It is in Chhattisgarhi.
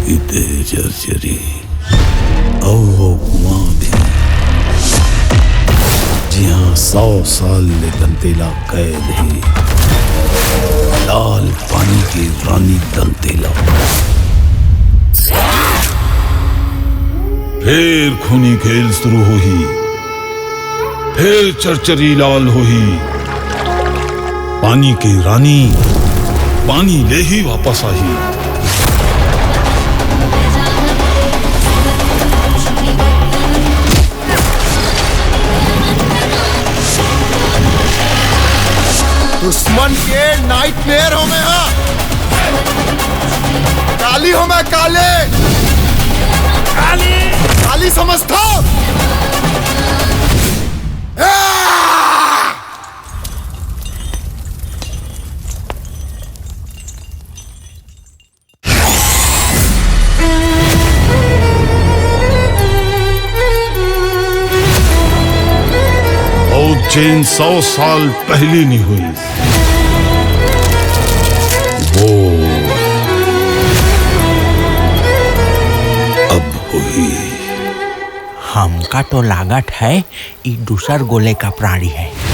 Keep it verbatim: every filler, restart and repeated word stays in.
दे चरचरी अउ वो कुआं भी, जिहां सौ साल ले दंतेला कैद हे। लाल पानी के रानी दंतेला। फेर खूनी खेल शुरू होही। फेर चरचरी लाल होही। पानी के रानी पानी ले ही वापस आही। दुश्मन के नाइटमेयर हों मैं हा। काली हों मैं, काली। काली, काली समझथो। आ! अउ जेन सौ साल पहिली नइ होइस, वो अब होही। हमका तो लागत हे, ई दूसर गोले का प्राणी हे।